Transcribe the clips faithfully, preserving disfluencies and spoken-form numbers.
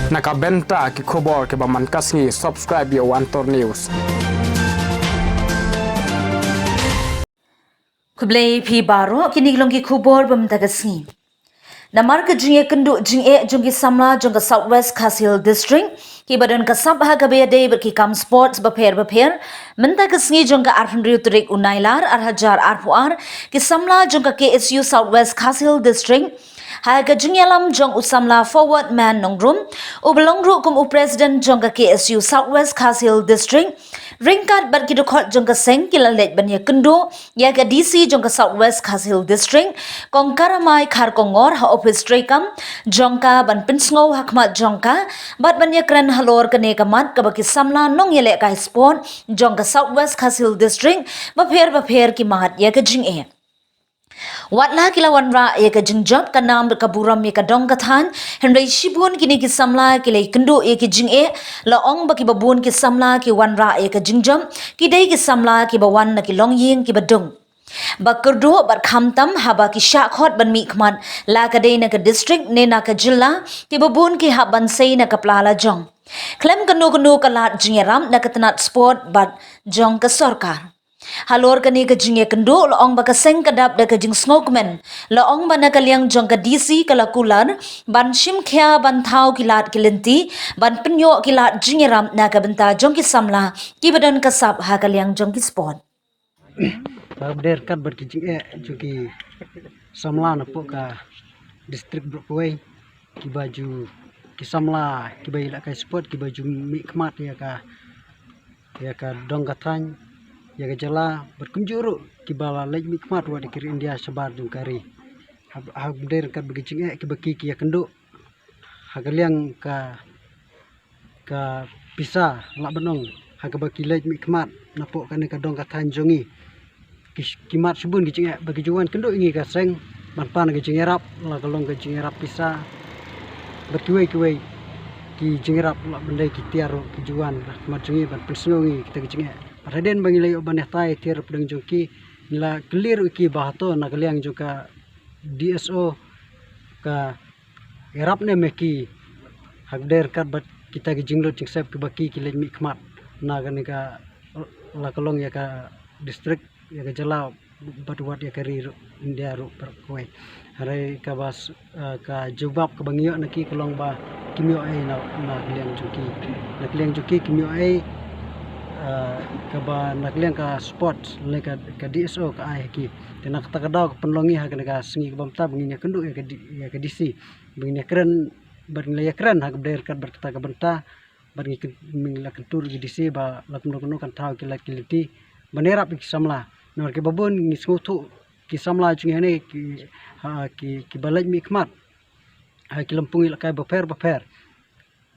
Na ka bynta ki khubor kiba man ka sngi, subscribe ïa u Antor News. Khublei phi baroh, kine ki long ki khubor ba mynta ka sngi. Namar ka jingïakynduh jingeh jong ki samla jong ka South West Khasi Hills District, kiba don ka sap ha kaba ïadei bad ki kam sports bapher bapher, mynta ka sngi jong ka arphew hynriew tarik u Nailar ar hajar arphew ar, ki samla jong ka K S U South West Khasi Hills District, ha ka jingïalam jong u samla Forward Man Nongrum, uba long ruh kum u president jong ka K S U South West Khasi Hills District, ryngkat bad ki dkhot jong ka seng, ki la leit ban ïakynduh ïa ka D C jong ka South West Khasi Hills District, Kong Karamai Kharkongor, ha ophis treikam jong ka, ban pynsngew ha khmat jong ka bad ban ïakren halor kane ka mat kaba ki samla nongïalehkai sport jong ka South West Khasi Hills District bapher bapher ki mad ïa ka jingeh. Wat la ki la wanrah ïa ka jingjop, ka nam ka burom ïa ka dong ka thaiñ, hynrei shibun kine ki samla ki la ïakynduh ïa ka jingeh. La ong ba kiba bun ki samla ki wanrah ïa ka jingjop, ki dei ki samla kiba wan na ki longïing kiba dung. Ba kyrduh bad khamtam haba ki shah khot ban mihkhmat, la ka dei na ka district ne na ka jylla, kiba bun ki hap ban sei na ka pla la jong. Khlem kano kano ka lad jingïarap na ka tnat sport bad jong ka sorkar. Halor kane ka jingïakynduh, la ong ba ka seng ka dap da ka jingsngewkmen. La ong ba na ka liang jong ka D C ka la kular ban shim khia ban thaw ki lad ki lynti, ban pynïoh ki lad jingïarap na ka bynta jong ki samla kiba don ka sap ha ka liang jong ki sport. Ba bad ryngkat bad ki jingeh jong ki samla napoh ka district baroh kawei, kiba ju, ki samla kiba ïalehkai sport, kiba ju mihkhmat ïa ka, ïa ka dong ka thaiñ, ïa ka jylla, bad kumjuh ruh kiba la leit mihkhmat wat ïa ka ri India shabar jong ka ri. Ha, ha bad ryngkat bad ki jingeh kiba ki, ki ïakynduh ha ka liang ka, ka pisa, lah ban ong, ha kaba ki leit mihkhmat napoh kane ka dong ka thaiñ jong ngi. Ki, ki mad shibun ki jingeh ba ki ju wan kynduh ïa ngi ka seng ban pan ka jingïarap, la ka long ka jingïarap pisa bad kiwei kiwei ki jingïarap, lah ban dei ki tiar ruh ki ju wan ha khmat jong ngi ban pynsngew ïa ngi kita ki jingeh. Bad hadien ba ngi la ïoh ban ïatai tiar pdeng jong ki, ngi la kylli ruh ïa ki ba hato na ka liang jong ka D S O ka ïarap ne em ïa ki ha bad ryngkat bad kita ki jinglut jingsep kiba ki, ki leit mihkhmat na kane ka, la ka long ïa ka district, ïa ka jylla, bad wat ïa ka ri ruh, India ruh baroh kawei. Hynrei kaba s-, eh, ka jubab kaba ngi ïoh na ki ka long ba kim ïoh ei na, na ka liang jong ki. Na ka liang jong ki kim ïoh ei, eh, kaba na ka liang ka sport, lane ka, ka D S O ka ai ha ki. Te na kata ka daw ka pynlong ngi ha kane ka sngi kaba mynta ba ngin ïakynduh ïa ka D-, ïa ka D C. Ba ngin ïakren, bad ngin la ïakren ha kaba dei ryngkat bad kata ka bynta, bad ngi kyn-, ngin la kyntu ïa ka D C ba la kumno kumno kan thaw ki lad ki lynti ban ïarap ïa ki samla. Namar kiba bun ngi sngewthuh ki samla jong ngi hangne ki, ha, ki, kiba leit mihkhmat ha ki lympung ïalehkai bapher bapher.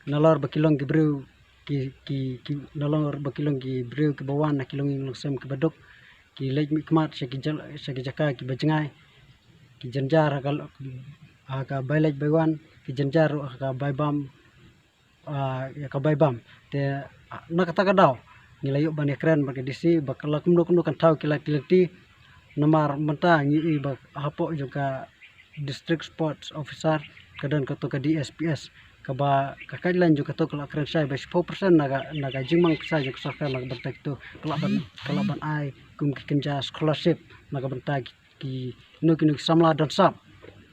Nalor ba ki long ki briew ki, ki, ki, nalor ba ki long ki briew kiba wan na ki longïing longsem kiba duk, ki leit mihkhmat sha ki jal-, sha ki jaka kiba jngai, ki jynjar ha ka, ha ka bai leit bai wan, ki jynjar ruh ha ka bai bam, ah, ïa ka bai bam. Te, ah, na kata ka daw ngi la ïoh ban ïakren bad ka D C ba ka la kumno kumno kan thaw ki lad ki lynti. Namar mynta ngi ïohi ba hapoh jong ka District Sports Officer ka don kato ka D S P S, kaba ka guideline jong kato ka la kren shai ba shiphew percent na ka, na ka jingmang pisa jong ka sorkar na ka bynta kito ka lah ban, ka lah ban ai kum ki kynja scholarship na ka bynta ki, kino kino ki samla don sap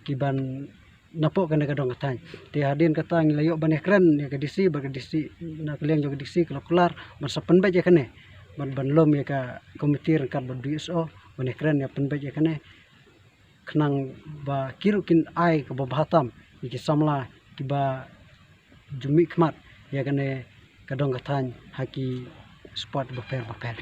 kiban napoh kane ka dong ka thaiñ. Te hadien kata ngi la ïoh ban ïakren ïa ka D C, bad ka D C, na ka liang jong ka D C ka la kular ban sa pynbeit ïa kane, ban, ban lum ïa ka komiti ryngkat bad D S O ban ïakren ïa pynbeit ïa kane, khnang ba ki ruh kin ai kaba bha tam ïa ki samla kiba ju mihkhmat ïa kane ka dong ka thaiñ ha ki sport bapher bapher.